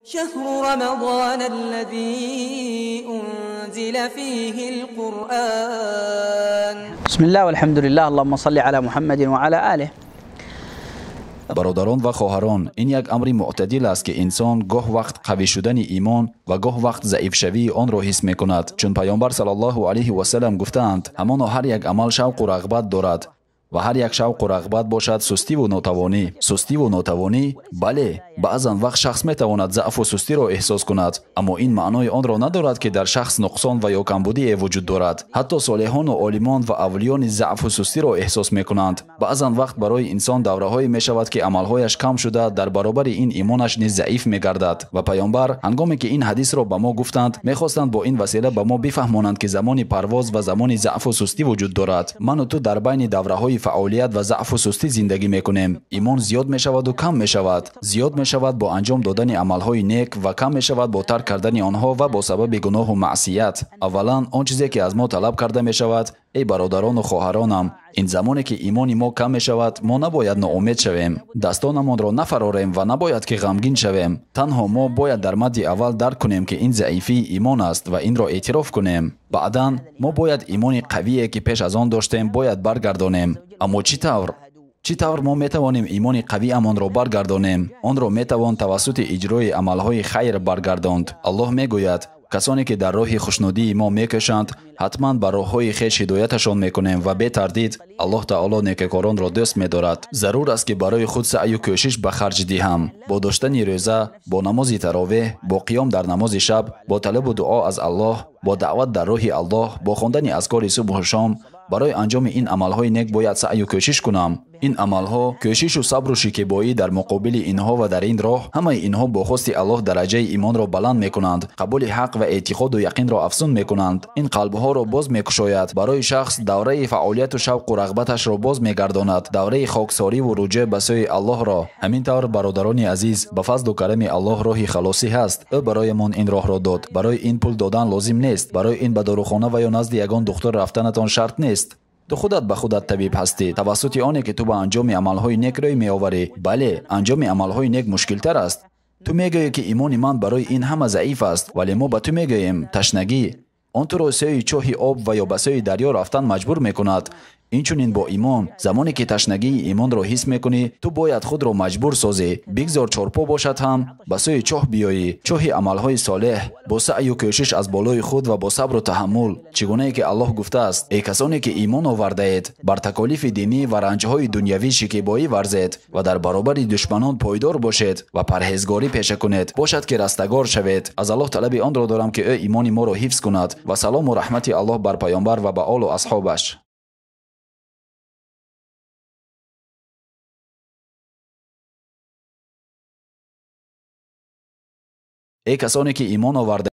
شهر رمضان الذي أنزل فيه القرآن. بسم الله والحمد لله اللهم صل على محمد وعلى آله. Бародарон ва хоҳарон, ин як амри мӯътадил аст, ки инсон гоҳ вақт қавӣ шудани имон ва гоҳ вақт заифшавии онро ҳис мекунад. Чун Пайғамбар саллаллоҳу алайҳи васаллам гуфтаанд, ҳамоно ҳар як амал шавқу рағбат дорад ва ҳар як шавқу рағбат бошад сустиву нотавонӣ. Сустиву нотавонӣ? Бале, баъзан вақт шахс метавонад заъфу сустиро эҳсос кунад, аммо ин маънои онро надорад, ки дар шахс нуқсон ва ё камбудие вуҷуд дорад. Ҳатто солеҳону олимон ва авлиёни заъфу сустиро эҳсос мекунанд. Баъзан вақт барои инсон давраҳое мешавад, ки амалҳояш кам шуда, дар баробари ин имонаш низ заиф мегардад. Ва Пайғамбар ҳангоме ки ин ҳадисро ба мо гуфтанд, мехостанд бо ин васила ба мо бифаҳмонанд, ки замони парвоз ва замони заъфу сустӣ вуҷуд дорад. Ману ту дар байни давраҳои фаъолият ва заъфу сустӣ зиндагӣ мекунем. Имон зиёд мешаваду кам мешавад. Зиёд мешавад бо анҷом додани амалҳои нек ва кам мешавад бо тарк кардани онҳо ва бо сабаби гуноҳу маъсият. Аввалан, он чизе ки аз мо талаб карда мешавад, эй бародарону хоҳаронам, ин замоне ки имони мо кам мешавад, мо набояд ноумед шавем, дастонамонро нафарорем ва набояд ки ғамгин шавем. Танҳо мо бояд дар мадди аввал дарк кунем, ки ин заифии имон аст ва инро эътироф кунем. Баъдан мо бояд имони қавие, ки пеш аз он доштем, бояд баргардонем. Аммо чӣ тавр? Чӣ тавр мо метавонем имони қавиамонро баргардонем? Онро метавон тавассути иҷрои амалҳои хайр баргардонд. Аллоҳ мегӯяд: касоне ки дар роҳи хушнудии мо мекӯшанд, ҳатман ба роҳҳои хеш ҳидояташон мекунем ва бетардид Аллоҳ таоло некакоронро дӯст медорад. Зарур аст, ки барои худ саъю кӯшиш ба харҷ диҳам. Бо доштани рӯза, бо намози таровеҳ, бо қиём дар намози шаб, бо талабу дуо аз Аллоҳ, бо даъват дар роҳи Аллоҳ, бо хондани азкори субҳу шом. Барои анҷоми ин амалҳои нек бояд саъю кӯшиш кунам. Ин амалҳо, кӯшишу сабру шикебоӣ дар муқобили инҳо ва дар ин роҳ, ҳамаи инҳо бо хости Аллоҳ дараҷаи имонро баланд мекунанд, қабули ҳақ ва эътиқоду яқинро афзун мекунанд. Ин қалбҳоро боз мекушояд. Барои шахс давраи фаъолияту шавқу рағбаташро боз мегардонад, давраи хоксориву руҷӯъ ба сӯи Аллоҳро. Ҳамин тавр, бародарони азиз, ба фазлу карами Аллоҳ роҳи халосӣ ҳаст. Ӯ бароямон ин роҳро дод. Барои ин пул додан лозим нест. Барои ин ба дорухона ва ё назди ягон духтур рафтанатон шарт нест. Ту худат ба худат табиб ҳастӣ. Тавассути оне ки ту ба анҷоми амалҳои нек рӯй меоварӣ. Бале, анҷоми амалҳои нек мушкилтар аст. Ту мегӯӣ, ки имони ман барои ин ҳама заиф аст, вале мо ба ту мегӯем: ташнагӣ он туро сӯи чоҳи об ва ё ба сӯи дарё рафтан маҷбур мекунад. Инчунин бо имон, замоне ки ташнагии имонро ҳис мекунӣ, ту бояд худро маҷбур созӣ. Бигзор чорпо бошад ҳам, ба сӯи чоҳ биёӣ, чоҳи амалҳои солеҳ, бо саъю кӯшиш аз болои худ ва бо сабру таҳаммул. Чӣ гунае ки Аллоҳ гуфтааст: эй касоне ки имон овардаед, бар таколифи динӣ ва ранҷҳои дунявӣ шикебоӣ варзед ва дар баробари душманон пойдор бошед ва парҳезгорӣ пеша кунед, бошад ки растагор шавед. Аз Аллоҳ талаби онро дорам, ки ӯ имони моро ҳифз кунад ва салому раҳмати Аллоҳ бар Пайғамбар ва ба олу асҳобаш. Эй касоне ки имон оварда